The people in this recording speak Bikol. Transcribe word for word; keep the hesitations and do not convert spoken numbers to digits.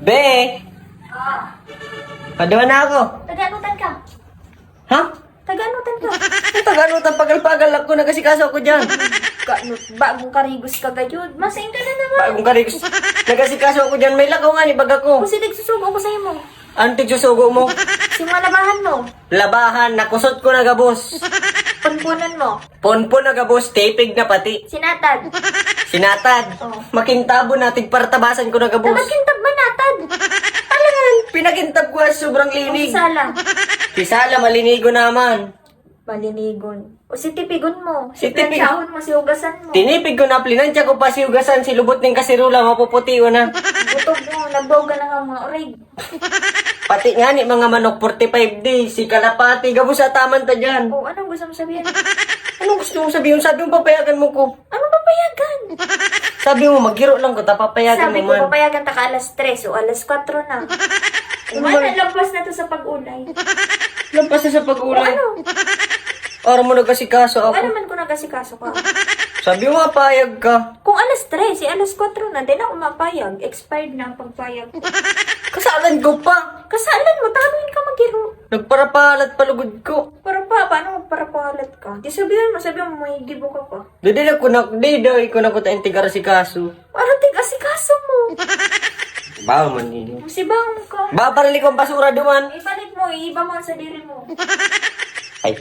Be! Paduha na ako. Taganutan ka. Ha? Taganutan ka. Taganutan, pagal-pagal ako, nagasikaso ako dyan. Ganun, bagong karigos ka gayud. Masain ka na naman. Bagong karigos. Nagasikaso ako dyan, may lakaw nga ni baga ko. Kasi nagsusugo ko sa'yo mo. Anong tigsusugo mo? Si mga labahan mo. Labahan, nakusot ko na gabos. Punpunan mo. Ponpon na gabos, tipig na pati. Sinatad. Sinatad. Oh. Makintabon na, tigpartabasan ko na gabos. Nagkintab manatad. Talagan, pinakintab ko sa sobrang Ang linig. sala. Si Sala, malinigo naman. Malinigon. O si tipigon mo. Si tipig- Planchahon mo, si hugasan mo. Tinipig ko na, plinansya ko pa si hugasan, si lubot ning kasirola, mapuputi na. Butog mo, nagbaog ka na nga mga orig. Pati nga ni mga manok, forty-five days, si kalapati, gabos sa taman ta dyan. O, anong gusto mo sabihin? Anong gusto mong sabihin? Sabi mo, papayagan mo ko. Anong papayagan? Sabi mo, maghiro lang ko, ta papayagan Sabi mo ko, man. Papayagan ta ka alas tres o alas kwatro na. Ano Wala, ba? Lampas na to sa pag-ulay. Lampas na sa pag-ulay. Ano? Ora mo nagasikaso ako. Ano man kung nagasikaso ka? Sabi mo, mapayag ka. Kung alas tres, eh, alas kwatro na, di na ako mapayag. Expired na ang pagpayag ko. Kasalan ko pa. Kasalan mo, taluin ka maghiro. Nagparapalat palugod ko. Para pa, paano magparapalat ka? Di sabihin mo, sabihin mo, may gibo ka pa. Didi na ko na, didi ko na ko ta intigar si kaso. Parang tig-asikaso mo. Bawa man ini. Masibang ka. Ba, parili ko ang basura duman. Ibalik mo, iiba mo ang sadiri mo. Ay,